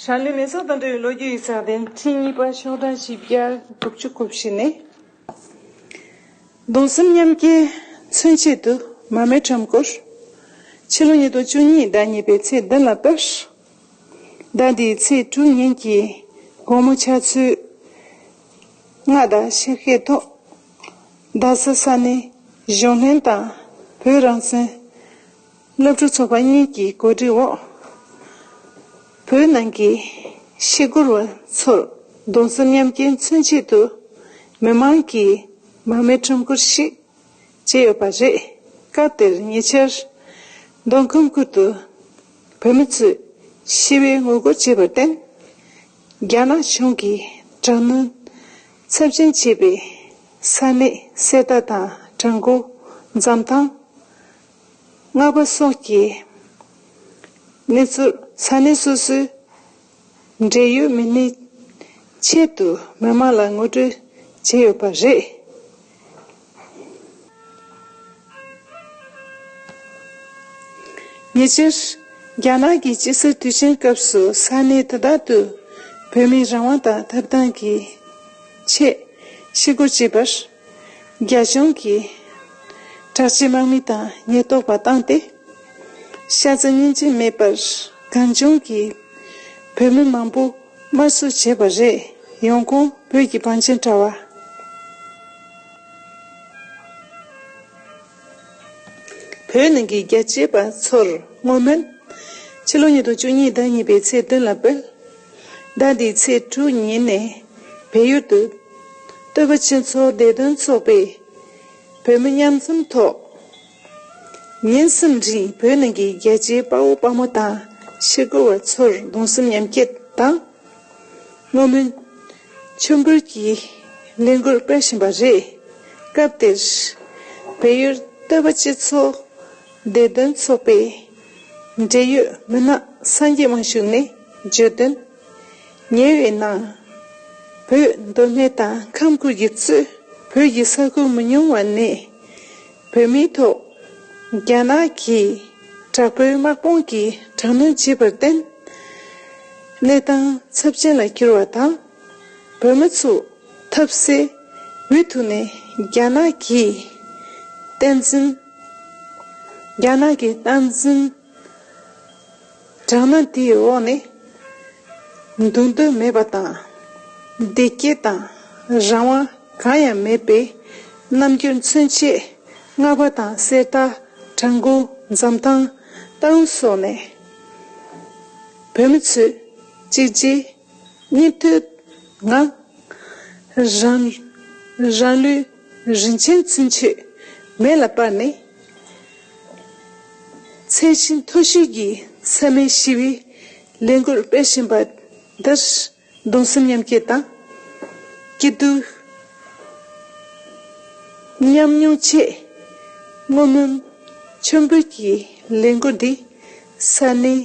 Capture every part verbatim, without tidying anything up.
དྲང་གླེང་མེ་སོགས་དང་འབྲེལ་བའི་ལོ་རྒྱུས་ཡིག་ཚགས་དེ་ཐེངས་གཉིས་པ་ཤོག་གྲངས་བཞི་བརྒྱ་དགུ་བཅུ་གོ་བཞི་ནས། གདུང་སེམས་མཉམ་སྐྱེད་མཚོན་ཆེད་དུ་མར་མེ་ཁྲོམ་སྐོར། ཕྱི་ལོ་ཉིས་སྟོང་བཅུ་གཉིས་ཟླ་གཉིས་པའི་ཚེས་བདུན་ལ་སྤེལ། ཟླ་འདིའི་ཚེས་དྲུག་ཉིན་གྱི་དགོང་མོ་ཆུ་ཚོད་ལྔ་དང་ཕྱེད་ཀའི་ཐོག་རྡ་ས་ས་གནས་གཞོན་ལྷན་དང་བོད་རང་བཙན་སློབ་ཕྲུག་ཚོགས་པ་གཉིས་ཀྱི་གོ་སྒྲིག་འོག་བོད་ནང་གི་ཤི་སྒོར་བ་ཚོར་གདུང་སེམས་མཉམ་སྐྱེད་མཚོན་ཆེད་དུ་མི་མང་གིས་མར་མེ་ཁྲོམ་སྐོར་ཞིག་བྱས་ཡོད་པ་རེད། སྐབས་དེར་ཉེ་ཆར་མདོ་ཁམས་ཁུལ་དུ་བོད་མི་ཚོས་ཞི་བའི་ངོ་རྒོལ་བྱས་པར་བརྟེན། རྒྱ་ནག་གཞུང་གིས་དྲག་གནོན་ཚབས་ཆེན་བྱས་པའི་ས་གནས་གསེར་རྟ་དང་བྲག་འགོ། འཛམ་ཐང་། རྔ་པ་སོགས་ཀྱི་གནས་ཚུལ་ས་གནས་སོ་སོའི་འབྲེལ་ཡོད་མི་སྣའི་ཆེད་དུ་མི་མང་ལ་ངོ་སྤྲོད་བྱས་ཡོད་པ་རེད། ཉེ་ཆར་རྒྱ་ནག་གི་དཔྱིད་གསར་དུས་ཆེན་སྐབས་སུ་ས་གནས་དེ་དག་ཏུ་བོད་མིའི་རང་དབང་དང་ཐོབ་ཐང་གི་ཆེད་ཤི་སྒོ་བྱས་པར། རྒྱ་གཞུང་གིས་དྲག་ཆས་དམག་མི་དང་ཉེན་རྟོག་པ་བཏང་སྟེ། ཤ་ཚ་སྙིང་རྗེ་མེད་པར་གང་བྱུང་གིས་བོད་མི་མང་པོ་དམར་གསོད་བྱས་པ་རེད། ཡོང་ཁུངས་བོད་ཀྱི་བང་ཆེན་དྲ་བ། བོད་ནང་གི་རྒྱལ་གཅེས་པ་ཚོར་བསྔོ་སྨོན། ཕྱི་ལོ་ཉིས་སྟོང་བཅུ་གཉིས་ཟླ་གཉིས་པའི་ཚེས་བདུན་ལ་སྤེལ། ཟླ་འདིའི་ཚེས་དྲུག་ཉིན་ནས་བལ་ཡུལ་དུ་སྟོད་པ་སྤྱི་ཚོགས་བདེ་དོན་ཚོགས་པས་བོད་མི་མཉམ་འཛོམས་ཐོག་ཉིན་གསུམ་རིང་བོད་ནང་གི་རྒྱལ་གཅེས་དཔའ་བོ་དཔའ་མོ་དང་ཤི་སྒོ་བ་ཚོར་གདུང་སེམས་མཉམ་སྐྱེད་དང་། བསྔོ་སྨོན་མཆོད་འབུལ་གྱི་ལས་འགུལ་སྤེལ་བཞིན་པ་རེད། སྐབས་དེར་བལ་ཡུལ་སྟོད་པ་སྤྱི་ཚོགས་བདེ་དོན་ཚོགས་པའི་འབྲེལ་ཡོད་མི་སྣ་སངས་རྒྱས་དབང་ཕྱུག་ནས་བརྗོད་དོན། ཉེ་བའི་ནང་བོད་མདོ་སྨད་དང་ཁམས་ཁུལ་གྱིས་གཙོས་བོད་ཀྱི་ས་ཁུལ་མི་ཉུང་བ་ནས་བོད་མིའི་ཐོག་རྒྱ་ནག་གི་དྲག་པོའི་དམག་དཔུང་གིས་དྲག་གནོན་བྱས་པར་བརྟེན། གནས་སྟངས་ཚབས་ཆེན་ལ་གྱུར་བ་དང་། བོད་མི་ཚོ་ཐབས་ཟད་འུ་ཐུག་ནས་རྒྱ་ནག་གིས་བསྟན་འཛིན། རྒྱ་ནག་གི་བསྟན་འཛིན་དྲག་གནོན་དེའི་འོག་ནས་འདུག་འདོད་མེད་པ་དང་། བདེ་སྐྱིད་དང་རང་དབང་གང་ཡང་མེད་པའི་རྣམ་འགྱུར་མཚོན་ཆེད་རྔ་པ་དང་གསེར་རྟ། བྲག་འགོ། འཛམ་ཐང་། རྟའུ་སོགས་ནས་བོད་མི་ཚོས་གཅིག་རྗེས་གཉིས་མཐུད་ངང་རང་རང་ལུས་རིན་ཆེན་ཚུན་ཆད་མེ་ལ་སྤར་ནས་ཚད་གཞི་མཐོ་ཤོས་ཀྱི་མཚམས་མེད་ཞི་བའི་ལས་འགུལ་སྤེལ་བཞིན་པ་འདིར། གདུང་སེམས་མཉམ་སྐྱེད་དང་། སྐྱིད་སྡུག་མཉམ་མྱོང་ཆེད། བསྔོ་སྨོན་མཆོད་འབུལ་གྱི་ལས་འགུལ་འདི་ས་གནས་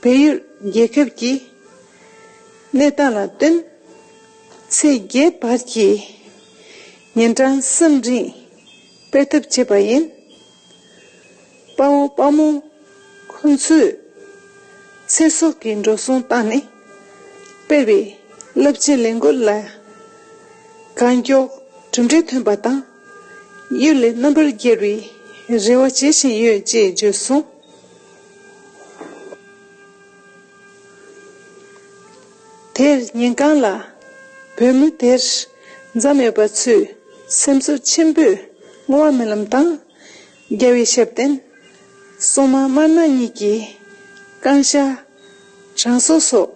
བལ་ཡུལ་རྒྱལ་ཁབ་ཀྱི་གནས་སྟངས་ལ་བསྟུན། ཚེས་བརྒྱད་བར་གྱི་ཉིན་གྲངས་གསུམ་རིང་སྤེལ་ཐབས་བྱས་པ་ཡིན། དཔའ་བོ་དཔའ་མོ་ཁོང་ཚོས་ཚེ་སྲོག་གི་འགྲོ་སོང་བཏང་ནས་སྤེལ་བའི་རླབས་ཆེན་ལས་འགུལ་ལ་གང་མགྱོགས་གྲུབ་འབྲས་ཐོན་པ་དང་། གཡུལ་ལས་རྣམ་པར་རྒྱལ་བའི་རེ་བ་བྱེད་བཞིན་ཡོད་ཅེས་བརྗོད་སོང་། དེར་ཉིན་གང་ལ་བོད་མི་དེར་འཛོམས་ཡོད་པ་ཚོས་སེམས་གསོ་ཆེན་པོས་བསྔོ་བ་སྨོན་ལམ་དང་རྒྱལ་བའི་ཞབས་བརྟན། སྲུང་མ་དམར་ནག་གཉིས་ཀྱི་བཀའ་ཤག་དྲང་སྲོང་སོགས་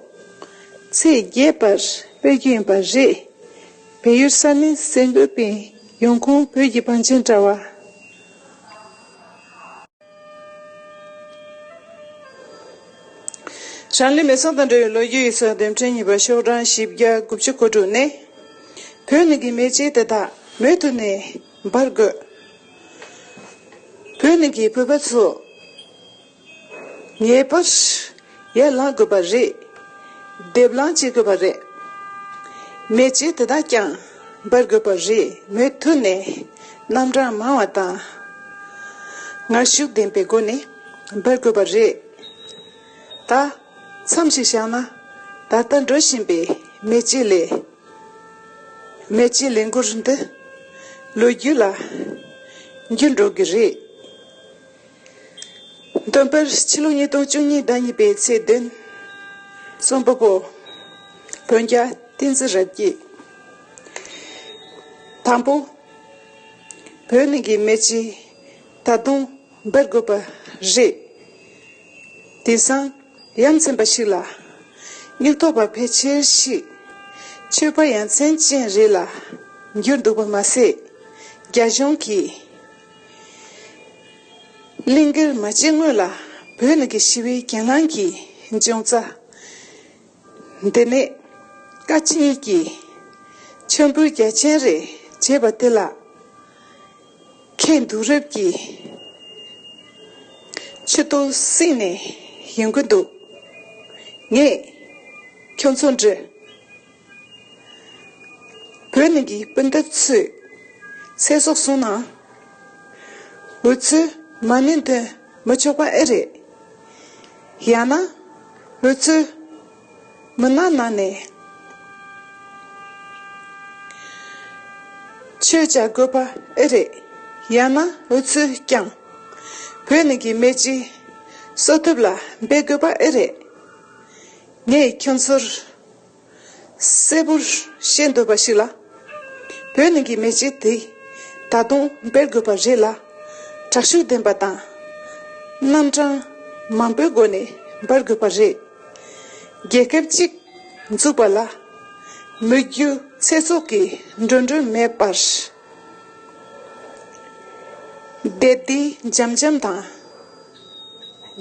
ཚེས་བརྒྱད་པར་སྤེལ་རྒྱུ་ཡིན་པ་རེད། བལ་ཡུལ་ས་གནས་གསར་འགོད་པས། ཡོང་ཁུངས་བོད་ཀྱི་བང་ཆེན་དྲ་བ། དྲང་གླེང་མེ་སོགས་དང་འབྲེལ་བའི་ལོ་རྒྱུས་ཡིག་ཚགས་དེབ་ཕྲེང་གཉིས་པ་ཤོག་གྲངས་བཞི་བརྒྱ་དགུ་བཅུ་གོ་དྲུག་ནས། བོད་ནང་གི་མེ་ལྕེ་དེ་དག་མུ་མཐུད་ནས་འབར་དགོས། བོད་ནང་གི་བོད་པ་ཚོ་ངེས་པར་ཡར་ལངས་དགོས་པ་རེད། སྡེབ་ལངས་བྱེད་དགོས་པ་རེད། མེ་ལྕེ་དེ་དག་ཀྱང་འབར་དགོས་པ་རེད། མུ་མཐུད་ནས་རྣམ་གྲངས་མང་བ་དང་ངར་ཤུགས་ལྡན་པའི་སྒོ་ནས་འབར་དགོས་པ་རེད། ད་མཚམས་ཤིག་བཞག་ན། ད་ལྟ་འགྲོ་བཞིན་པའི་མེ་ལྕེ་ལས། མེ་ལྕེ་ལས་འགུལ་འདི་ལོ་རྒྱུས་ལ་འགྱུར་འགྲོ་གི་རེད། འདོན་པར་ཕྱི་ལོ་ཉིས་སྟོང་བཅུ་གཉིས་ཟླ་གཉིས་པའི་ཚེས་བདུན། རྩོམ་པ་པོ། བོན་རྒྱལ་བསྟན་འཛིན་རབ་རྒྱས། དང་པོ། བོད་ནང་གི་མེ་ལྕེ་ད་དུང་འབར་དགོས་པ་རེད། དེང་སང་ཡ་མཚན་པ་ཞིག་ལ། སྨྱུག་ཐོགས་པ་ཕལ་ཆེར་ཞིག་ཆོས་པ་ཡ་མཚན་ཅན་རེད་ལ་འགྱུར་འདུག་པ་མ་ཟད། རྒྱ་གཞུང་གིས་གླིང་སྒར་མ་བྱེད་སྔོན་ལ་བོད་ནང་གི་ཞི་བའི་གྱེན་ལངས་ཀྱི་འབྱུང་རྩ། འདི་ནས་བཀའ་སྤྱི་གཉིས་ཀྱིས་མཆོད་འབུལ་རྒྱ་ཆེན་རེ་བྱས་པ་དེ་ལ་ཁེངས་འདུག་རབས་ཀྱི་ཆུ་ཏོག་བསྲིངས་ནས་ཡོང་གི་འདུག་ངས་ཁྱོད་ཚོར་འདྲི། བོད་ནང་གི་སྤུན་ཟླ་ཚོས་ཚེ་སྲོག་བཟུང་ན། འུ་ཚོས་མ་ཎི་འདོན་མི་ཆོག་པ་ཨེ་རེད། ཡང་ན་འུ་ཚོས་མི་ནག་ནང་ནས་ཆོས་བྱ་དགོས་པ་ཨེ་རེད། ཡང་ན་འུ་ཚོས་ཀྱང་བོད་ནང་གི་མེ་ལྕེ་གསོད་ཐབས་ལ་འབད་དགོས་པ་ཨེ་རེད། ངས་ཁྱོད་ཚོར་གསལ་པོར་བཤད་འདོད་པ་ཞིག་ལ། བོད་ནང་གི་མེ་ལྕེ་དེ་ད་དུང་འབར་དགོས་པ་རེད་ལ། དྲག་ཤུགས་ལྡན་པ་དང་། རྣམ་གྲངས་མང་པོའི་སྒོ་ནས་འབར་དགོས་པ་རེད། རྒྱལ་ཁབ་ཅིག་འཛུགས་པ་ལ་མི་རྒྱུ་ཚེ་སྲོག་གི་འགྲོ་གྲོན་མེད་པར། བདེ་སྡུག་འཇམ་འཇམ་དང་།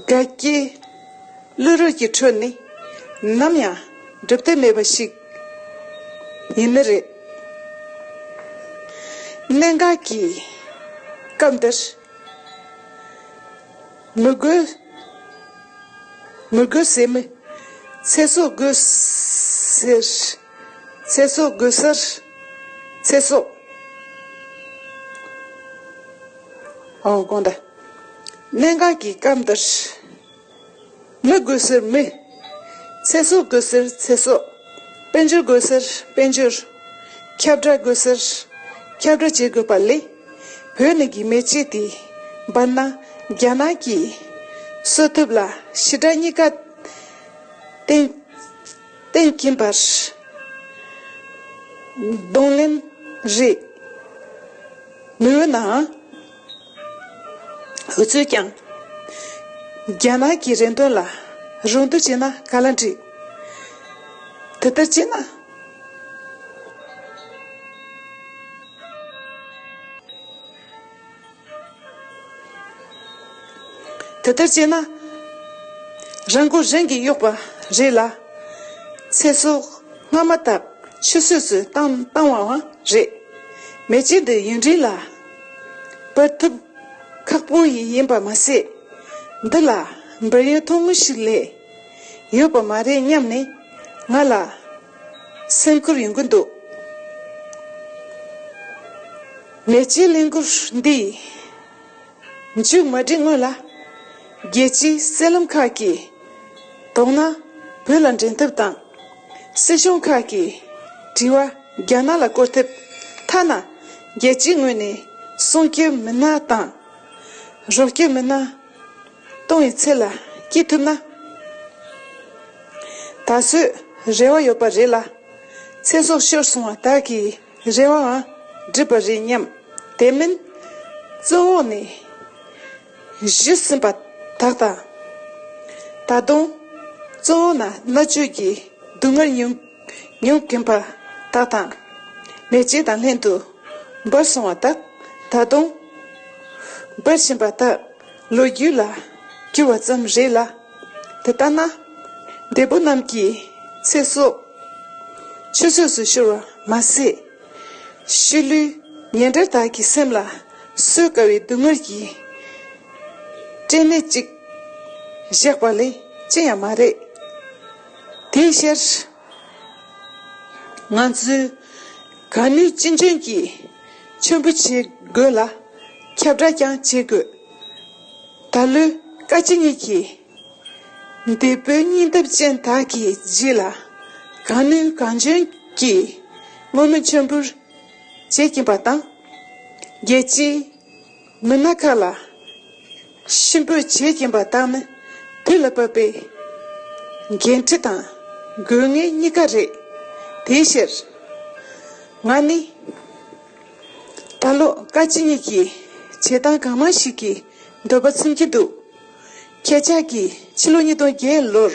དགའ་སྐྱིད་བླུ་རུ་གི་ཁྲོད་ནས་ནམ་ཡང་འགྲུབ་ཐབས་མེད་པ་ཞིག་ཡིན་ནི་རེད། གནད་འགག་གི་སྐབས་འདིར། མི་དགོས། མི་དགོས་ཟེར་མི། ཚེ་སྲོག་དགོས་ཟེར། ཚེ་སྲོག་དགོས་ཟེར། ཚེ་སྲོག་ཨོ་དགོངས་དག་གནད་འགག་གི་སྐབས་འདིར། མི་དགོས་ཟེར་མི། ཚེ་སྲོག་དགོས་ཟེར་ཚེ་སྲོག་དཔལ་འབྱོར་དགོས་ཟེར་དཔལ་འབྱོར། ཁྱབ་བསྒྲགས་དགོས་ཟེར་ཁྱབ་བསྒྲགས་བྱེད་དགོས་པ་ལས། བོད་ནང་གི་མེ་ལྕེ་དེ་འབར་ན་རྒྱ་ནག་གིས་གསོད་ཐབས་ལ་ཞི་དྲག་གཉིས་ཀ་བསྟེན་བསྟེན་གྱིན་པར་གདོང་ལེན་རེད། མི་འོས་ནའང་། འུ་ཚོས་ཀྱང་རྒྱ་ནག་གི་རེ་འདུན་ལ་རོགས་འདེགས་བྱས་ན་ག་ལ་འགྲིག་དེ་ལྟར་བྱས་ན། དེ་ལྟར་བྱས་ན། རང་མགོ་རང་གིས་གཡོགས་པ་རེད་ལ། ཚེ་སྲོག་སྔ་མ་ལྟར་ཆུད་ཟོས་སུ་བཏང་བཏང་བའང་རེད། མེ་ལྕེ་འདི་ཡུན་རིང་ལ་འབར་ཐབས་ཁག་པོ་ཡིན་པ་མ་ཟད། འདི་ལ་འབར་ཡུན་ཐུང་ངུ་ཞིག་ལས་ཡོད་པ་མ་རེད་སྙམ་ནས་ང་ལ་སེམས་ཁུར་ཡོང་གི་འདུག་མེ་ལྕེ་ལས་འགུལ་འདི། མཇུག་མ་སྒྲིལ་སྔོན་ལ། རྒྱལ་སྤྱིའི་གསར་ལམ་ཁག་གིས། དོགས་སྣང་བོད་ལ་འདྲེན་ཐབས་དང་། སྲིད་གཞུང་ཁག་གིས་དྲི་བ་རྒྱ་ནག་ལ་བསྐོར་ཐབས། ཐ་ན་རྒྱལ་སྤྱིའི་ངོས་ནས་སྲུང་སྐྱོབ་མི་སྣ་དང་། རོགས་སྐྱོབ་མི་སྣ་གཏོང་བའི་ཚད་ལ་སྐྱེལ་ཐུབ་ན། ད་གཟོད་རེ་བ་ཡོད་པ་རེད་ལ། ཚེ་སྲོག་ཤོར་སོང་བ་དག་གི་རེ་བའང་འགྲུབ་པ་རེད་སྙམ། དེ་མིན་བཙོན་འོག་ནས་བཞུད་ཟིན་པ་དག་དང་། ད་དུང་བཙོན་འོག་ན་མནར་གཅོད་ཀྱི་སྡུག་བསྔལ་མྱོང་མྱོང་གིན་པ་དག་དང་། མེ་ལྕེ་དང་ལྷན་དུ་འབར་སོང་བ་དག་ད་དུང་འབར་བཞིན་པ་དག་ལོ་རྒྱུས་ལ་གྱུར་བ་ཙམ་རེད་ལ། དེ་ལྟ་ན། འདས་པོ་རྣམས་ཀྱི་ཚེ་སྲོག་ཆུད་ཟོས་སུ་ཤོར་བ་མ་ཟད། ཤུལ་ལུས་ཉེ་འབྲེལ་དག་གི་སེམས་ལ་གསོད་དཀའ་བའི་སྡུག་བསྔལ་གྱི་སྐྲན་ནད་ཅིག་བཞག་པ་ལས་ཅི་ཡང་མ་རེད། དེའི་ཕྱིར། ང་ཚོས་གང་ནུས་ཅི་འཇོན་གྱིས་མཆོད་འབུལ་བྱེད་དགོས་ལ། ཁྱབ་བསྒྲགས་ཀྱང་བྱེད་དགོས། ད་ལོའི་བཀའ་སྤྱི་གཉིས་ཀྱིས། འདས་པོའི་སྙིང་སྟོབས་ཅན་དག་གི་རྗེས་ལ། གང་ནུས་གང་འཇོན་གྱིས་བསྔོ་སྨོན་མཆོད་འབུལ་བྱེད་ཀྱིན་པ་དང་། རྒྱལ་སྤྱིའི་མི་སྣ་ཁག་ལ་ཕྱིར་འབུལ་བྱེད་ཀྱིན་པ་དག་ནི་དུས་ལ་བབ་པའི་འགན་འཁྲི་དང་དགོས་ངེས་གཉིས་ཀ་རེད། དེའི་ཕྱིར། ང་ནི་ད་ལོ་བཀའ་སྤྱི་གཉིས་ཀྱི་བྱེད་སྟངས་གང་མང་ཞིག་གི་འདོད་པ་ཚིམ་གྱི་འདུག་ཁྱེད་ཅག་གིས་ཕྱི་ལོ་ཉིས་སྟོང་བརྒྱད་ལོར་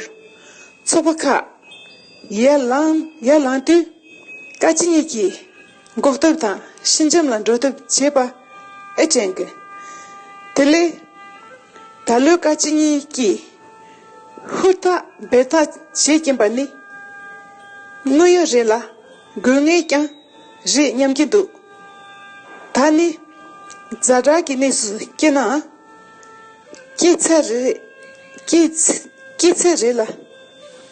ཚོགས་པ་ཁག་ཡར་ལངས་ཡར་ལངས་དུས། བཀའ་སྤྱི་གཉིས་ཀྱི་འགོག་ཐབས་དང་ཕྱི་འགྱམ་ལ་འགྲོ་ཐབས་བྱེད་པ་ཨེ་དྲན་གི། དེ་ལས་ད་ལོའི་བཀའ་སྤྱི་གཉིས་ཀྱིས་ཧུར་ཐག་འབད་ཐག་བྱེད་ཀྱིན་པ་ནི་དངོས་ཡོད་རེད་ལ། དགོས་ངེས་ཀྱང་རེད་སྙམ་གྱི་འདུག་ད་ནི་ཛ་དྲག་གི་གནས་སུ་སྐྱེས་ནའང་། སྐྱེས་ཚར་རེད། སྐྱེས་ཚ- སྐྱེས་ཚར་རེད་ལ།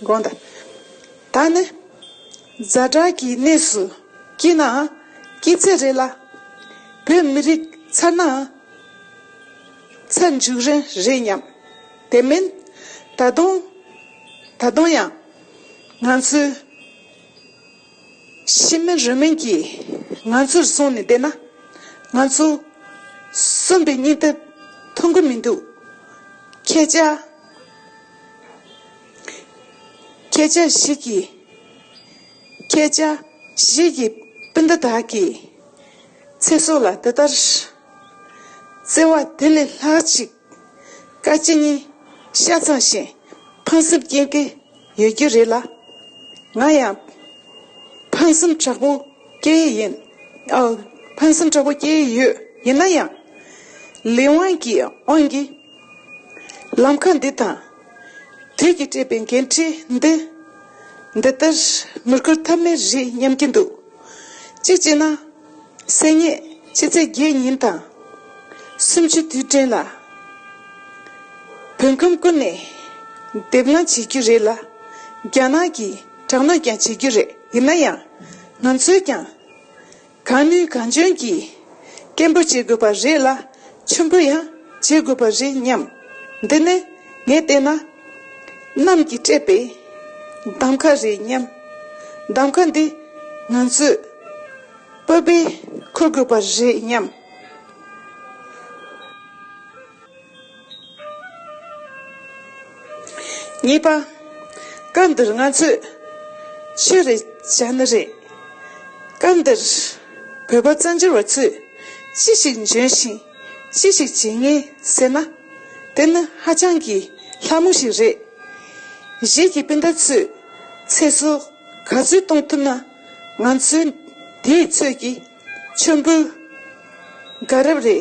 དགོངས་དག་ད་ནི་ཛ་དྲག་གི་གནས་སུ་སྐྱེས་ནའང་སྐྱེས་ཚར་རེད་ལ། བོད་མི་རིགས་ཚར་ནའང་ཚར་འཇུག་རན་རེད་སྙམ། དེ་མིན་ད་དུང་ད་དུང་ཡང་ང་ཚོའི་ཤི་མིན་རོ་མིན་གྱིས་ང་ཚོར་བཟུང་ནས་བསྡད་ན་ང་ཚོ་གསོན་པའི་སྙིང་སྟོབས་ཐོན་གི་མི་འདུག་ཁྱེད་ཅག་ཁྱེད་ཅག་ཞིག་གིས། ཁྱེད་ཅག་ཞིག་གི་སྤུན་ཟླ་དག་གི་ཚེ་སྲོག་ལ་འདི་ལྟར་བརྩེ་བ་དེ་ལས་ལྷག་ཅིག་བཀའ་སྤྱི་གཉིས་ཤ་ཚ་ཞིང་ཕངས་སེམས་སྐྱེ་གི་ཡོད་རྒྱུ་རེད་ལ། ང་ཡང་ཕངས་སེམས་དྲག་པོ་སྐྱེ་ཡི་ཡིན། ཨོ། ཕངས་སེམས་དྲག་པོ་སྐྱེ་ཡི་ཡོད། ཡིན་ན་ཡང་ལས་དབང་གི་དབང་གིས། ལམ་ཁ་འདི་དང་། དུས་ཀྱིས་སྤྲད་པའི་འགན་འཁྲི་འདི། འདི་ལྟར་མི་བསྐུལ་ཐབས་མེད་རེད་སྙམ་གྱི་འདུག་གཅིག་བྱས་ན། སེམས་ཉིད་ཕྱི་ཚེས་བརྒྱད་ཉིན་དང་། སུམ་ཅུ་དུས་དྲན་ལ། བོད་ཁམས་ཀུན་ནས་སྡེབ་ལངས་བྱེད་རྒྱུ་རེད་ལ། རྒྱ་ནག་གིས་དྲག་གནོན་ཀྱང་བྱེད་རྒྱུ་རེད། ཡིན་ན་ཡང་། ང་ཚོས་ཀྱང་། གང་ནུས་གང་འཇོན་གྱིས་སྐད་འབོད་བྱེད་དགོས་པ་རེད་ལ། མཆོད་འབོད་ཡང་བྱེད་དགོས་པ་རེད་སྙམ། འདི་ནི་ངས་བལྟས་ན་གནམ་གྱིས་སྤྲད་པའི་གདམ་ཁ་རེད་སྙམ། གདམ་ཁ་འདི་ང་ཚོས་སྤོབས་པས་འཁུར་དགོས་པ་རེད་སྙམ། གཉིས་པ། སྐབས་འདིར་ང་ཚོས་ཆོས་རེ་བྱ་ནི་རེད། སྐབས་འདིར་བོད་པ་བཙན་བྱོལ་བ་ཚོས་ཅི་ཞིག་འཇོན་ཞིང་ཅི་ཞིག་བྱེད་ངེས་ཟེར་ན། དེ་ནི་ཧ་ཅང་གི་སླ་མོ་ཞིག་རེད། གཞིས་ཀྱི་སྤུན་ཟླ་ཚོས་ཚེ་སྲོག་ག་ཚོད་གཏོང་ཐུབ་ན། ང་ཚོས་དེའི་ཚོད་ཀྱིས་མཆོད་འབུལ་དགའ་རབ་རེ་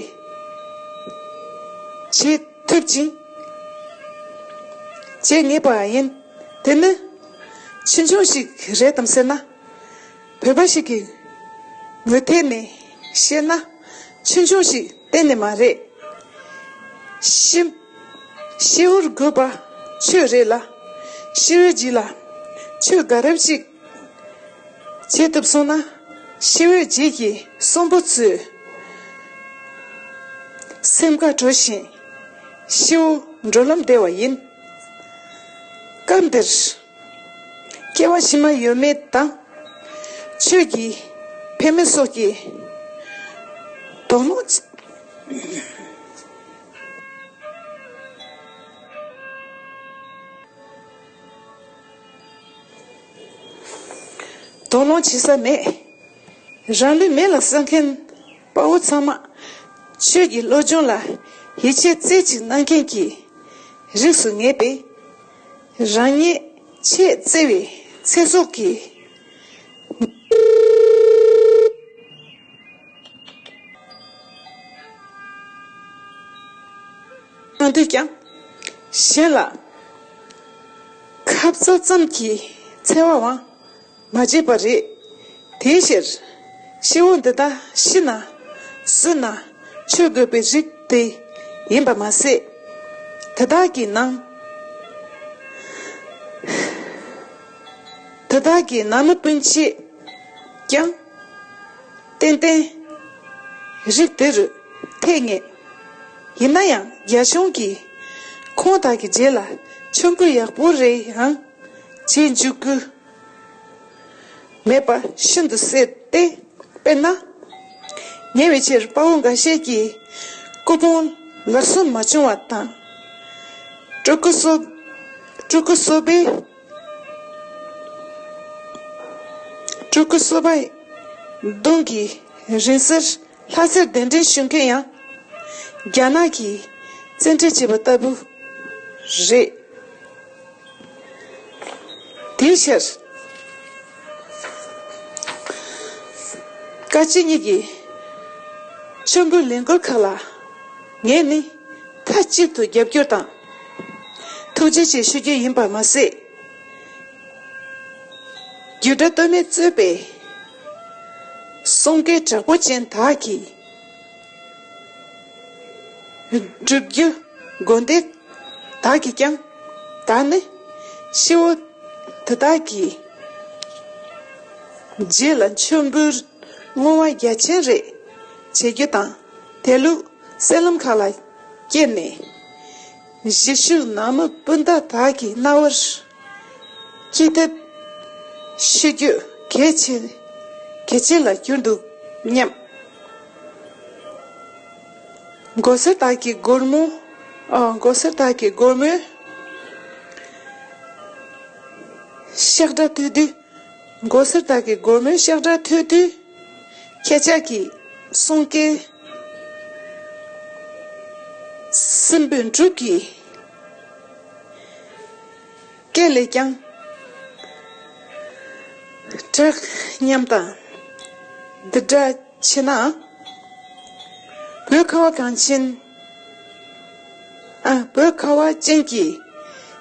བྱེད་ཐུབ་ཅིང་བྱེད་ངེས་པ་ཡིན། དེ་ནི་ཆུང་ཆུང་ཞིག་རེད་དམ་ཟེར་ན། བོད་པ་ཞིག་གི་ངོས་ཐད་ནས་བཤད་ན་ཆུང་ཆུང་ཞིག་གཏན་ནས་མ་རེད། ཤི- ཤི་བོར་དགོས་པ་ཆོས་རེད་ལ། ཤི་བའི་རྗེས་ལ་ཆོས་དགའ་རབ་ཅིག་བྱེད་ཐུབ་སོང་ན། ཤི་བའི་རྗེས་ཀྱི་གསོན་པོ་ཚོའི་སེམས་ཁ་དྲོ་ཞིང་ཤི་བོ་འགྲོ་ལམ་བདེ་བ་ཡིན། སྐབས་འདིར་སྐྱེ་བ་ཕྱི་མ་ཡོད་མེད་དང་། ཆོས་ཀྱི་འཕེལ་མེད་སོགས་ཀྱི་དོགས་སློང་དོགས་སློང་བྱེད་ས་མེད། རང་ལུས་མེ་ལ་བསྲེགས་མཁན་དཔའ་བོ་ཚང་མ། ཆོས་ཀྱི་བློ་སྦྱོང་ལ་ཡིད་ཆེས་རྩེ་གཅིག་གནང་མཁན་གྱི་རིགས་སུ་ངེས་པས། རང་ཉིད་ཆེས་བརྩེ་བའི་ཚེ་སྲོག་གི་གནང་དུས་ཀྱང་། གཞན་ལ་ཁབ་ཚ་ཙམ་གྱིས་འཚེ་བའང་མ་བྱེད་པ་རེད། དེའི་ཕྱིར་སྐྱེ་བོ་འདི་དག་ཤི་ན་གསོན་ན་ཆོས་དགོས་པའི་རིགས་དེ་ཡིན་པ་མ་ཟད། དེ་དག་གི་ནང་དེ་དག་གི་ནང་མི་སྤུན་མཆེད་ཀྱང་ཏན་ཏན་རིགས་དེ་རུ་ཐེ་ངེས། ཡིན་ན་ཡང་རྒྱ་གཞུང་གིས་ཁོང་དག་གི་རྗེས་ལ་ཆོས་འགོ་ཡག་པོ་རེ་ཡང་བྱེད་འཇུག་གི་ མེད་པ་ཤིན་ཏུ་གསལ་ཏེ། དཔེར་ན། ཉེ་བའི་ཆར་དཔའ་བོ་འགའ་ཤས་ཀྱིས་སྐུ་ཕུང་སླར་གསོ་མ་བྱུང་བ་དང་། སྤྲུལ་སྐུ་གསོ། སྤྲུལ་སྐུ་གསོ་པའི། སྤྲུལ་སྐུ་གསོ་པའི་གདུང་གི་རིང་བསྲེལ་ལྷ་སར་གདན་འདྲེན་ཞུ་མཁན་ཡང་རྒྱ་ནག་གིས་བཙན་ཁྲིད་བྱས་པ་ལྟ་བུ་རེད། དེའི་ཕྱིར། བཀའ་སྤྱི་གཉིས་ཀྱི་མཆོད་འབུལ་ལས་འགུལ་ཁག་ལ་ངས་ནི་མཐའ་གཅིག་ཏུ་རྒྱབ་སྐྱོར་དང་ཐུགས་རྗེ་ཆེ་ཞུ་རྒྱུ་ཡིན་པ་མ་ཟད། རྒྱུད་གྲྭ་སྟོད་སྨད་གཙོས་པའི་གསུང་སྐད་དྲག་པོ་ཅན་དག་གིས་བསྒྲུབ་རྒྱུ་དགོན་སྡེ་དག་གིས་ཀྱང་། ད་ནི་ཤི་བོ་དེ་དག་གི་རྗེས་ལ་མཆོད་འབུལ་བསྔོ་བ་རྒྱ་ཆེན་རེ་བྱེད་རྒྱུ་དང་། དེ་ལུགས་སེམས་ལམ་ཁག་ལ་སྐྱེས་ནས། གཞིས་བཞུགས་ནང་མི་སྤུན་ཟླ་དག་གི་རྣ་བར་ཅི་ཐད་ཤོད་རྒྱུ་གལ་ཆེ། གལ་ཆེ་ལ་གྱུར་འདུག་སྙམ། མགོ་སེར་དག་གི་སྒོར་མོ། ཨ། མགོ་སེར་དག་གི་སྒོར་མོའི་ཤག་སྒྲ་ཐོས་དུས། མགོ་སེར་དག་གི་སྒོར་མོའི་ཤག་སྒྲ་ཐོས་དུས། ཁྱེད་ཅག་གི་གསུང་སྐད་སྲིན་པོའི་འབྲུག་གི་སྐད་ལས་ཀྱང་དྲག་སྙམ་དང་། འདི་འདྲ་བྱས་ན། བོད་ཁ་བ་གངས་ཅན། ཨ། བོད་ཁ་བ་ཅན་གྱི་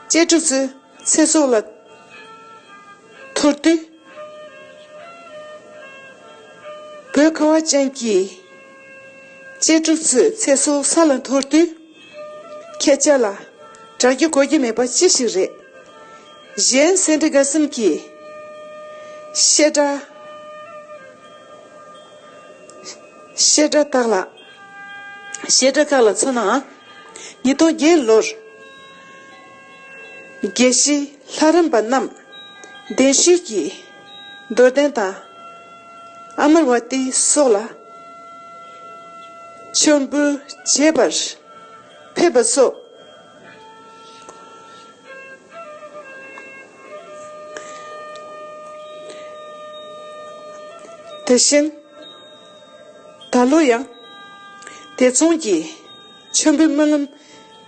གཅེས་ཕྲུག་ཚོའི་ཚེ་སྲོག་ལ་ཐོར་དུས། བོད་ཁ་བ་ཅན་གྱི་གཅེས་ཕྲུག་ཚོའི་ཚེ་སྲོག་ས་ལ་འཐོར་དུས། ཁྱེད་ཅག་ལ་གྲག་རྒྱུ་གོ་རྒྱུ་མེད་པ་ཅི་ཞིག་རེད། གཞན་སེ་འབྲས་དགའ་གསུམ་གྱི་བཤད་གྲྭ། བཤད་གྲྭ་དག་ལ། བཤད་གྲྭ་ཁག་ལ་མཚོན་ན། ཉིས་སྟོང་བརྒྱད་ལོར་དགེ་བཤེས་ལྷ་རམས་པ་རྣམས་གདན་ཞུས་ཀྱིས་རྡོར་གདན་དང་ཨ་མར་བ་ཏི་སོགས་ལ་མཆོད་འབུལ་བྱེད་པར་ཕེབས་པ་སོགས། དེ་བཞིན་ད་ལོ་ཡང་དེ་མཚུངས་ཀྱི་མཆོད་འབུལ་སྨོན་ལམ་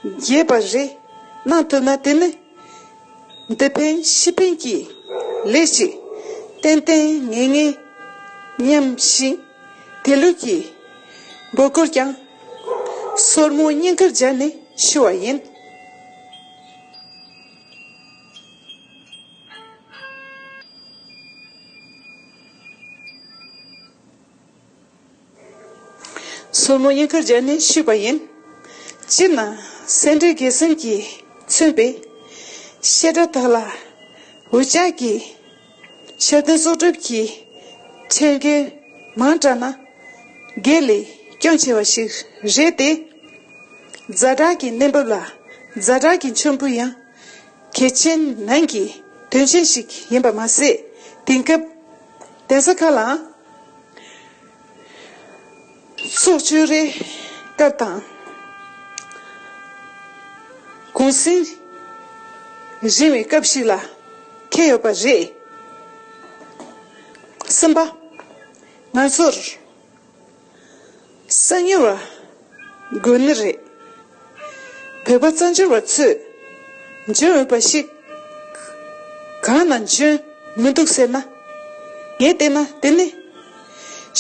རྒྱས་པ་རེ་གནང་ཐུབ་ན། དེ་ནི་འདི་ཕན་ཕྱི་ཕན་གྱི་ལས་ཤིག་ཏན་ཏན་ངེས་ངེས་སྙམ་ཞིང་། དེ་ལུགས་ཀྱི་འབོད་སྐུལ་ཀྱང་སོར་མོ་སྙིང་ཁར་སྦྱར་ནས་ཞུ་བ་ཡིན། སོར་མོ་སྙིང་ཁར་སྦྱར་ནས་ཞུས་པ་ཡིན། སྤྱིར་ན་སེ་འབྲས་དགེ་གསུམ་གྱིས་མཚོན་པའི་བཤད་གྲྭ་དག་ལ་འུ་ཅག་གི་ཤར་སྟོན་གསོག་སྒྲུབ་ཀྱི་འཕྲེད་འགེལ་མང་དྲགས་ན་དགེ་ལས་སྐྱོན་ཆེ་བ་ཞིག་རེད་དེ། ཛ་དྲག་གི་གནས་བབ་ལ་ཛ་དྲག་གི་མཆོད་འབུལ་ཡང་གལ་ཆེན་ནང་གི་དོན་ཆེན་ཞིག་ཡིན་པ་མ་ཟད། དེང་སྐབས་གདན་ས་ཁག་ལའང་ཚོགས་ཆོས་རའི་སྐབས་དང་། གུང་སེང་རིང་བའི་སྐབས་ཤིག་ལ་འཁེལ་ཡོད་པ་རེད། གསུམ་པ། ང་ཚོར་གསར་འགྱུར་བ་དགོས་ནི་རེད། བོད་པ་རྩ་འགྱུར་བ་ཚོས་འཇོན་འོས་པ་ཞིག་གང་ན་འཇོན་མི་འདུག་ཟེར་ན། ངས་བལྟས་ན་དེ་ནི་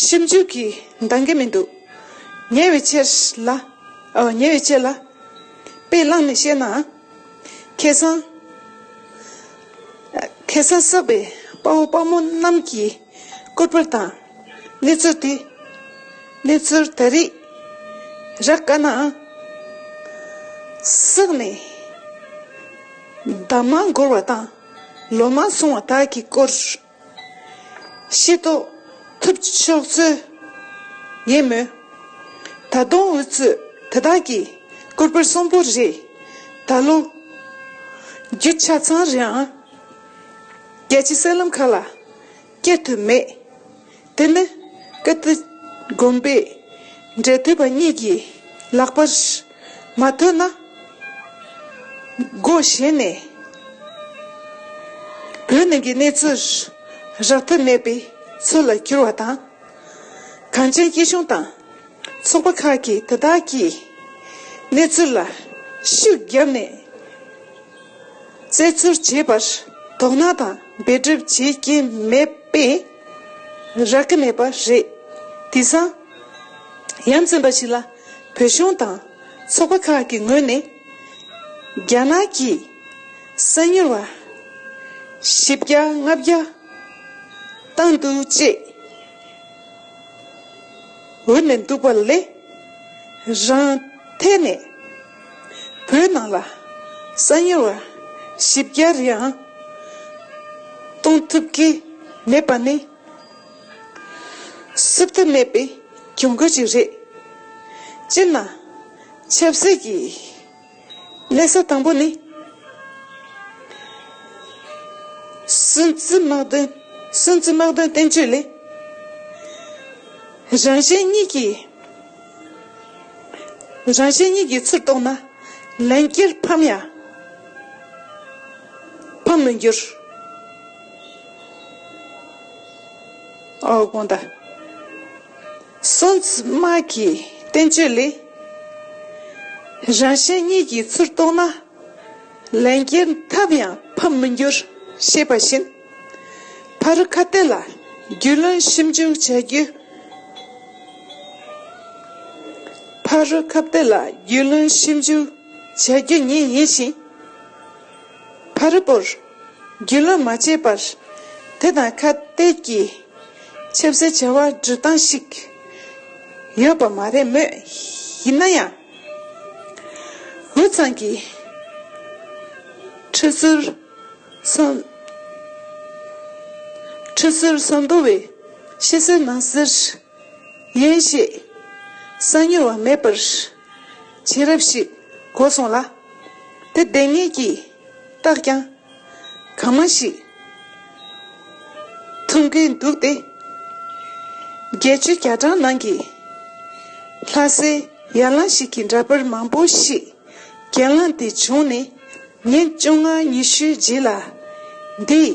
ཞིབ་འཇུག་གི་འདང་གི་མི་འདུག་ཉེ་བའི་ཆར་ལ། ཨ། ཉེ་བའི་ཆར་ལ་དཔེ་བླངས་ནས་བཤད་ན། ཁ་སང་། ཁ་སང་བསགས་པའི་དཔའ་བོ་དཔའ་མོ་རྣམས་ཀྱི་སྐུ་པར་དང་། གནས་ཚུལ་དེ། གནས་ཚུལ་ད་རེས་རག་ག་ན། བསགས་ནས་ཟླ་མང་འགོར་བ་དང་། ལོ་མང་སོང་བ་དག་གི་སྐོར་ཤེས་རྟོགས་ཐུབ་ཆོག་ཚོད་ངེས་མོད། ད་དུང་འུ་ཚོས་དེ་དག་གི་སྐུ་པར་གསོན་པོ་རེ་ད་ལོ་རྒྱུ་ཆ་ཚང་རེའང་རྒྱལ་སྤྱིའི་གསར་ལམ་ཁག་ལ་བསྐྱལ་ སྐྱེལ་ཐུབ་མེད། དེ་ནི་ཀིརྟི་དགོན་པའི་འབྲེལ་མཐུད་པ་གཉིས་ཀྱི་ལག་པར་མ་ཐོན་ན། སྒོ་ཕྱེ་ནས་བོད་ནང་གི་གནས་ཚུལ་རག་ཐབས་མེད་པའི་ཚུལ་ལ་གྱུར་བ་དང་། གངས་ཅན་སྐྱིད་གཤོངས་དང་ཚོགས་པ་ཁག་གིས་དེ་དག་གི་གནས་ཚུལ་ལ་ཤུགས་བརྒྱབ་ནས། བཙལ་འཚོལ་བྱས་པར་དོ་སྣང་དང་འབད་འགྲེམས་བྱེད་ཀྱིན་མེད་པས་རག་གི་མེད་པ་རེད། དེང་སང་ཡ་མཚན་པ་ཞིག་ལ་བོད་གཞུང་དང་ཚོགས་པ་ཁག་གི་ངོས་ནས་རྒྱ་ནག་གི་གསང་ཉུལ་བ་བཞི་བརྒྱ་ལྔ་བརྒྱ་བཏང་འདུག་ཅེས་འུར་ནས་འདུག་པ་ལས། རང་ཐད་ནས་བོད་ནང་ལ་གསང་ཉུལ་བ་བཞི་བརྒྱ་རེའང་གཏོང་ཐུབ་ཀྱི་མེད་པ་ནི་བསུབ་ཐབས་མེད་པའི་གྱོང་གུད་ཅིག་རེད། སྤྱིར་ན་ཆབ་སྲིད་ཀྱི་གནས་ས་དང་པོ་ནི། སུན་ཙི་དམག་དོན། སུན་ཙི་དམག་དོན་བསྟན་བཅོས་ལས། རང་གཞན་གཉིས་ཀྱི། རང་གཞན་གཉིས་ཀྱི་ཚུར་གཏོང་ན་ལན་བསྐྱར་ཕམ་ཡང་ཕམ་མི་འགྱུར། ཨོ་དགོངས་དག་སུན་ཙི་དམག་གི་བསྟན་བཅོས་ལས། རང་གཞན་གཉིས་ཀྱི་ཚུར་གཏོང་ན། ལན་བསྐྱར་ཕམ་ཡང་ཕམ་མི་འགྱུར་ཞེས་པ་བཞིན། ཕ་རི་ཁ་གཏད་ལ་རྒྱུས་ལོན་ཞིབ་འཇུག་བྱ་རྒྱུ། ཕ་རི་ཁ་གཏད་ལ་རྒྱུས་ལོན་ཞིབ་འཇུག་བྱ་རྒྱུ་ཉིད་ཡིན་ཞིང་། ཕ་རི་བོར་རྒྱུས་ལོན་མ་བྱས་པར་དེ་དང་ཁ་གཏད་ཀྱི་ཆབ་སྲིད་བྱ་བ་སྒྲུབ་སྟངས་ཤིག་ཡོད་པ་མ་རེད་མོད། ཡིན་ན་ཡང་། འུ་ཚང་གི་ཁྲི་ཟུར་ཟམ། ཁྲི་ཟུར་ཟམ་གདོང་བའི་ཕྱི་གསལ་ནང་གསལ་ཡན་ཆད་གསང་ཉུལ་བ་མེད་པར་བྱེད་རབས་ཤིག་གོ་སོང་ལ། དེ་བདེན་ངེས་ཀྱི་རྟགས་ཀྱང་གང་མང་ཞིག་མཐོང་གིན་འདུག་སྟེ། བརྒྱད་ཅུ་གྱ་གྲངས་ནང་གི་ལྷ་སའི་ཡར་ལངས་ཤིག་གི་འདྲ་པར་མང་པོ་ཞིག་གྱེན་ལངས་དེ་བྱུང་ནས། ཉིན་བཅོ་ལྔ་ཉི་ཤུའི་རྗེས་ལ་འདིའི་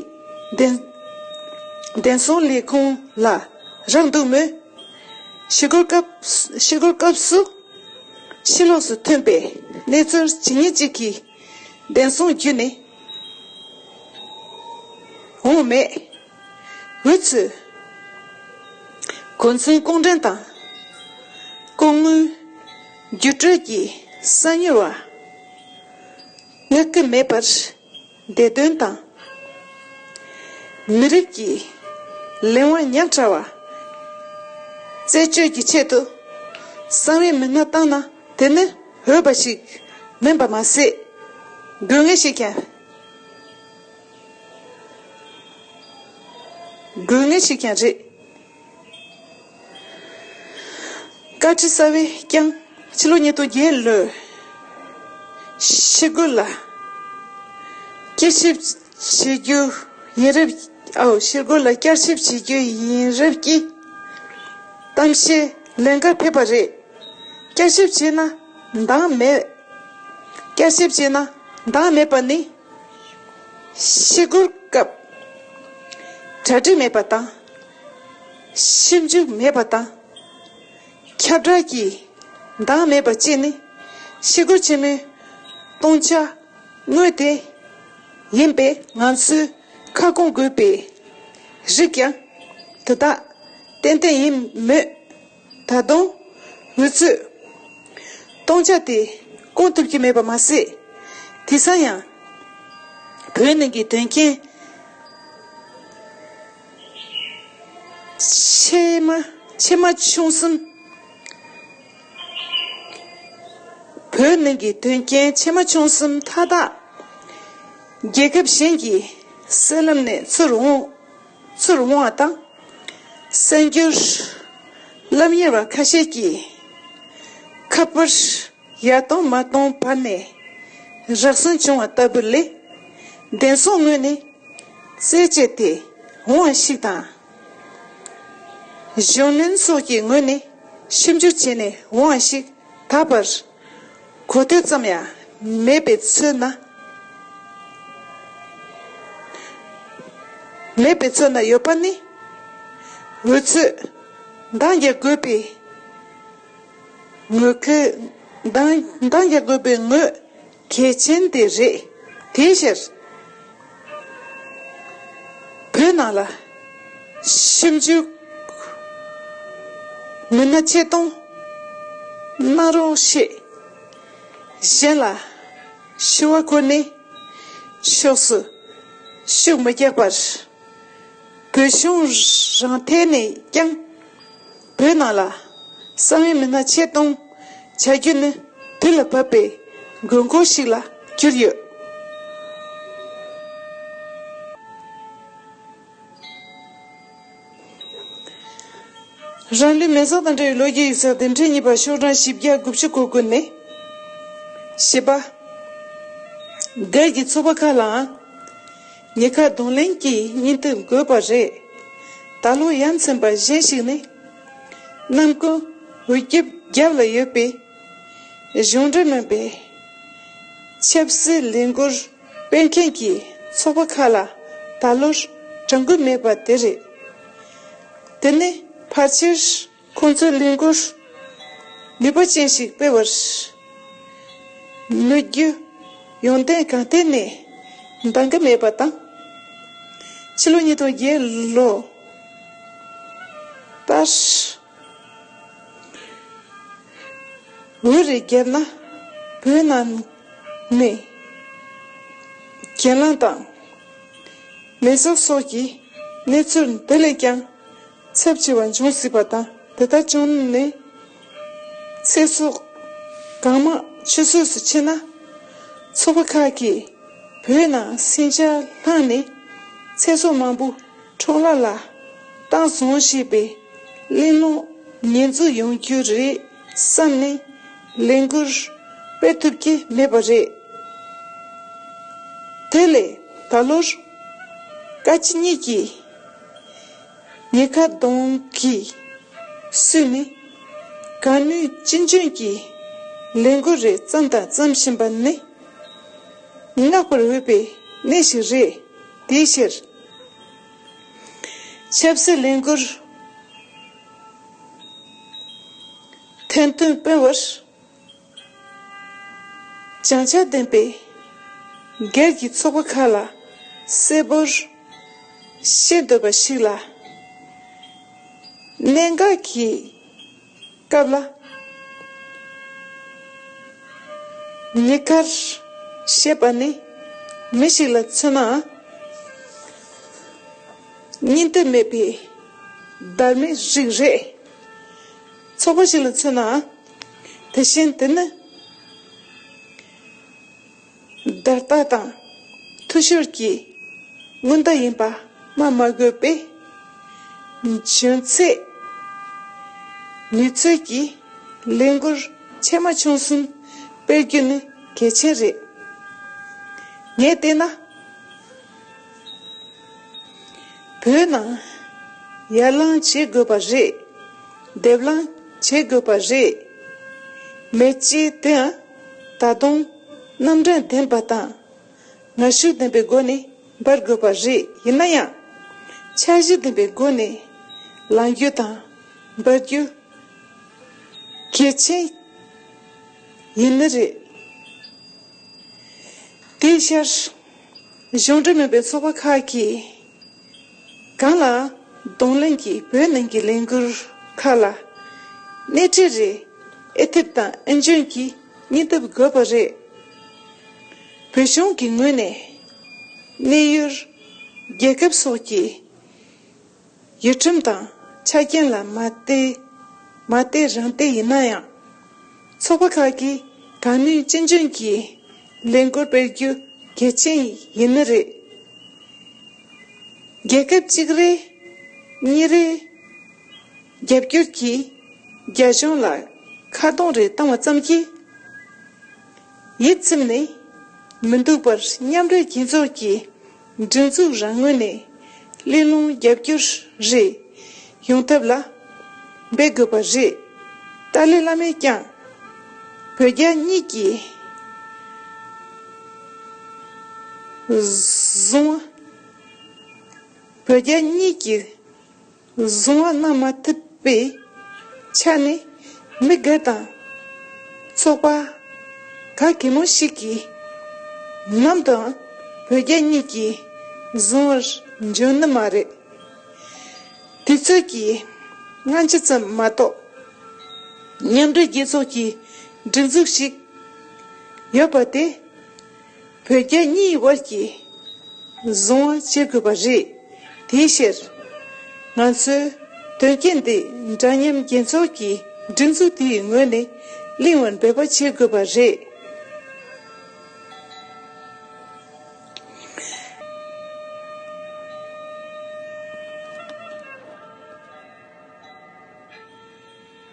བདེན། བདེན་སྲུང་ལས་ཁུངས་ལ་རག་འདུག་མོད། ཞི་རྒོལ་སྐབས། ཞི་རྒོལ་སྐབས་སུ་ཕྱི་ལོགས་སུ་ཐོན་པའི་གནས་ཚུལ་ཇི་སྙེད་ཅིག་གི་བདེན་སྲུང་བརྒྱུད་ནས་འོང་མེད། འུ་ཚོས་གོ་མཚོན་སྐོང་འདྲེན་དང་སྐུ་ངོའི་བརྒྱུད་སྤྲོད་ཀྱི་གསང་ཉུལ་བ་མངག་གི་མེད་པར། བདེ་དོན་དང་། མི་རིགས་ཀྱི་ལས་དབང་ཉག་ཕྲ་བ་རྩད་གཅོད་ཀྱི་ཆེད་དུ་གསང་བའི་མི་སྣ་བཏང་ན་དེ་ནི་འོས་པ་ཞིག་མིན་པ་མ་ཟད། དགོས་ངེས་ཤིག་ཀྱང་། དགོས་ངེས་ཤིག་ཀྱང་རེད། བཀའ་ཁྲི་གསར་པས་ཀྱང་ཕྱི་ལོ་ཉིས་སྟོང་བརྒྱད་ལོའི་ཞི་རྒོལ་ལ་བསྐྱར་ཞིབ་བྱེད་རྒྱུ་ཡིན་རབས། ཨའོ། ཞི་རྒོལ་ལ་བསྐྱར་ཞིབ་བྱེད་རྒྱུ་ཡིན་རབས་ཀྱི་གཏམ་བཤད་ལན་འགར་ཕེབས་པ་རེད། བསྐྱར་ཞིབ་བྱས་ན་འདང་མེད། བསྐྱར་ཞིབ་བྱས་ན་འདང་མེད་པ་ནི། ཞི་རྒོལ་སྐབས་གྲ་སྒྲིག་མེད་པ་དང་། ཞིབ་འཇུག་མེད་པ་དང་། ཁྱབ་བསྒྲགས་ཀྱི་འདང་མེད་པ་བཅས་ནི་ཞི་རྒོལ་ཆེན་མོའི་སྟོང་ཆ་དངོས་དེ་ཡིན་པས། ང་ཚོས་ཁ་སྐོང་དགོས་པའི་རིགས་ཀྱང་དེ་དག་ཏན་ཏན་ཡིན་མོད། ད་དུང་འུ་ཚོས་སྟོང་ཆ་དེ་སྐོང་ཐུབ་ཀྱི་མེད་པ་མ་ཟད། དེང་སང་ཡང་བོད་ནང་གི་དོན་རྐྱེན་ཆེ་མ་ཆེ་མ་ཆུང་གསུམ། བོད་ནང་གི་དོན་རྐྱེན་ཆེ་མ་ཆུང་གསུམ་མཐའ་དག་རྒྱལ་ཁབ་གཞན་གྱི་གསར་ལམ་ནས་ཚུར་འོང་། ཚུར་འོང་བ་དང་། གསར་འགྱུར་སློབ་གཉེར་བ་ཁ་ཤས་ཀྱིས་ཁ་པར་ཡར་གཏོང་མར་གཏོང་བར་ནས་རག་སོན་བྱུང་བ་ལྟ་བུ་ལས། བདེན་སྲུང་ངོས་ནས་རྩད་བཅད་དེ་འོང་བ་ཞིག་དང་ གཞོན་ནུ་སོགས་ཀྱི་ངོས་ནས་ཞིབ་འཇུག་བྱས་ནས་འོང་བ་ཞིག་ད་བར་གོ་ཐོས་ཙམ་ཡང་མེད་པའི་ཚོད་ན། མེད་པའི་ཚོད་ན་ཡོད་པ་ནི། འུ་ཚོས་འདང་རྒྱག་དགོས་པའི་ངོས་ཀྱི་འདང་འདང་རྒྱག་དགོས་པའི་ངོས་གལ་ཆེན་དེ་རེད། དེའི་ཕྱིར། བོད་ནང་ལ་ཞིབ་འཇུག་མི་སྣ་ཆེད་གཏོང་གནང་རོགས་ཞེས་གཞན་ལ་ཞུ་བ་ཁུར་ནས་ཕྱོགས་སུ་ཤུགས་མི་རྒྱག་པར། བོད་གཞུང་རང་ཐད་ནས་ཀྱང་བོད་ནང་ལ་གསང་བའི་མི་སྣ་ཆེད་གཏོང་བྱ་རྒྱུ་ནི་དུས་ལ་བབ་པའི་དགོས་མཁོ་ཞིག་ལ་གྱུར་ཡོད། རང་ལུས་མེ་སྲེག་དང་འབྲེལ་བའི་ལོ་རྒྱུས་ཡིག་ཚགས་དེབ་ཕྲེང་གཉིས་པ་ཤོག་གྲངས་བཞི་བརྒྱ་དགུ་བཅུ་གོ་དགུ་ནས། བཞི་པ། སྒེར་གྱི་ཚོགས་པ་ཁག་ལའང་ཉེན་ཁ་གདོང་ལེན་གྱི་སྙིང་སྟོབས་དགོས་པ་རེད། ད་ལོ་ཡ་མཚན་པ་གཞན་ཞིག་ནི། གནམ་དགུན་འོས་བརྒྱུད་རྒྱབ་ལ་ཡོད་པའི་གཞུང་འབྲེལ་མིན་པའི་ཆབ་སྲིད་ལས་འགུལ་སྤེལ་མཁན་གྱི་ཚོགས་པ་ཁག་ལ་ད་ལོར་གྲངས་འགོ་མེད་པ་དེ་རེད། དེ་ནི་ཕལ་ཆེར་ཁོང་ཚོའི་ལས་འགུལ་ནུས་པ་ཅན་ཞིག་སྤེལ་བར་ནུས་རྒྱུ་ཡོན་ཏན་གང་ཐད་ནས་འདང་གི་མེད་པ་དང་། ཕྱི་ལོ་ཉིས་སྟོང་བརྒྱད་ལོ་ལྟར། འོས་རེ་བརྒྱབ་ན་བོད་ནང་ནས་གྱེན་ལངས་དང་མེ་སྲེག་སོགས་ཀྱི་གནས་ཚུལ་འདི་ལས་ཀྱང་ཚབས་ཆེ་བ་འབྱུང་སྲིད་པ་དང་། དེ་ལྟར་བྱུང་ནས་ཚེ་སྲོག་གང་མང་ཆུད་ཟོས་སུ་ཕྱིན་ན། ཚོགས་པ་ཁག་གིས་བོད་ནང་ཟིང་ཆ་བསླངས་ནས་ཚེ་སྲོག་མང་པོ་འཕྲོ་བརླག་ལ་བཏང་སོང་ཞེས་པའི་གླེང་སློང་ཉེས་འཛུགས་ཡོང་རྒྱུ་རེད་བསམ་ནས་ལས་འགུལ་སྤེལ་ཐུབ་ཀྱི་མེད་པ་རེད། དེ་ལས་ད་ལོར་བཀའ་སྤྱི་གཉིས་ཀྱིས་ཉེན་ཁ་གདོང་གིས་བསུས་ནས་གང་ནུས་ཅི་འཇོན་གྱིས་ལས་འགུལ་རེ་བརྩམས་དང་བརྩམ་བཞིན་པ་ནི་བསྔགས་པར་འོས་པའི་གནས་ཤིག་རེད། དེའི་ཕྱིར། ཆབ་སྲིད་ལས་འགུལ་ཐེར་འདོན་སྤེལ་བར་བྱང་ཆ་ལྡན་པའི་སྒེར་གྱི་ཚོགས་པ་ཁག་ལ་གསལ་པོར་བཤད་འདོད་པ་ཞིག་ལ། གནད་འགག་གི་སྐབས་ལ་ཉེན་ཁར་བཤད་པ་ནི་མི་ཞིག་ལ་མཚོན་ན་སྙིང་སྟོབས་མེད་པའི་བདག་མེད་རིགས་རེད། ཚོགས་པ་ཞིག་ལ་མཚོན་ན་དེ་བཞིན་དེ་ནི་བརྡ་རྟགས་དང་འཐུས་ཤོར་གྱི་མངོན་བརྡ་ཡིན་པ་སྨྲ་མ་དགོས་པས། འཇོན་ཚད་ནུས་ཚད་ཀྱི་ལས་འགུལ་ཆེ་མ་ཆུང་གསུམ་སྤེལ་རྒྱུ་ནི་གལ་ཆེན་རེད། ངས་བལྟས་ན། བོད་ནང་ཡར་ལངས་བྱེད་དགོས་པ་རེད། སྡེབ་ལངས་བྱེད་དགོས་པ་རེད། མེ་ལྕེ་དེའང་ད་དུང་རྣམ་གྲངས་ལྡན་པ་དང་ངར་ཤུགས་ལྡན་པའི་སྒོ་ནས་འབར་དགོས་པ་རེད། ཡིན་ན་ཡང་འཆར་གཞི་ལྡན་པའི་སྒོ་ནས་ལངས་རྒྱུ་དང་འབར་རྒྱུ་གལ་ཆེན་ཡིན་ནི་རེད། དེའི་ཕྱིར། གཞུང་འབྲེལ་མིན་པའི་ཚོགས་པ་ཁག་གིས་གང་ལ་གདོང་ལེན་གྱིས་བོད་ནང་གི་ལས་འགུལ་ཁག་ལ་སྣེ་ཁྲིད་རེ་ཨེ་ཐེབས་དང་ཨེ་འཇོན་གྱི་སྙིང་སྟོབས་དགོས་པ་རེད། བོད་གཞུང་གི་ངོས་ནས་གནས་ཡུལ་རྒྱལ་ཁབ་སོགས་ཀྱི་ཡུལ་ཁྲིམས་དང་ཆ་རྐྱེན་ལ་མ་བལྟས་མ་བལྟས་རང་བལྟས་ཡིན་ན་ཡང་། ཚོགས་པ་ཁག་གིས་གང་ནུས་ཅི་འཇོན་གྱིས་ལས་འགུལ་སྤེལ་རྒྱུ་གལ་ཆེན་ཡིན་ནི་རེད། རྒྱལ་ཁབ་གཅིག་རེ་གཉིས་རེ་རྒྱབ་སྐྱོར་གྱིས་རྒྱ་གཞུང་ལ་ཁ་རྡུང་རེ་བཏང་བ་ཙམ་གྱིས་ཡིད་ཚིམ་ནས་མི་འདུག་པར། མཉམ་འབྲེལ་རྒྱལ་ཚོགས་ཀྱི་སྒྲིག་འཛུགས་རང་ངོས་ནས་གླེང་སློང་རྒྱབ་སྐྱོར་རེ་ཡོང་ཐབས་ལ་ འབད་དགོས་པ་རེད། ཏཱ་ལའི་བླ་མས་ཀྱང་བོད་རྒྱ་གཉིས་ཀྱི་གཟུང་བ། བོད་རྒྱ་གཉིས་ཀྱི་གཟུང་བ་གནང་མ་ཐུབ་པའི་ཆ་ནས་མི་སྒེར་དང་ཚོགས་པ་ག་གེ་མོ་ཞིག་གིས་ནམ་དུའང་བོད་རྒྱ་གཉིས་ཀྱི་གཟུང་བར་འཇུག་ནི་མ་རེད། དུས་ཚོད་ཀྱི་སྔ་ཕྱི་ཙམ་མ་གཏོགས། མཉམ་འབྲེལ་རྒྱལ་ཚོགས་ཀྱི་སྒྲིག་འཛུགས་ཤིག་ཡོད་པ་དེ་བོད་རྒྱ་གཉིས་བར་གྱི་བཟུང་བ་བྱེད་དགོས་པ་རེད། དེའི་ཕྱིར། ང་ཚོས་དོན་རྐྱེན་འདི་འདྲ་མཉམ་རྒྱལ་ཚོགས་ཀྱི་སྒྲིག་འཛུགས་དེའི་ངོས་ནས་གླེང་བར་འབད་པ་བྱེད་དགོས་པ་རེད།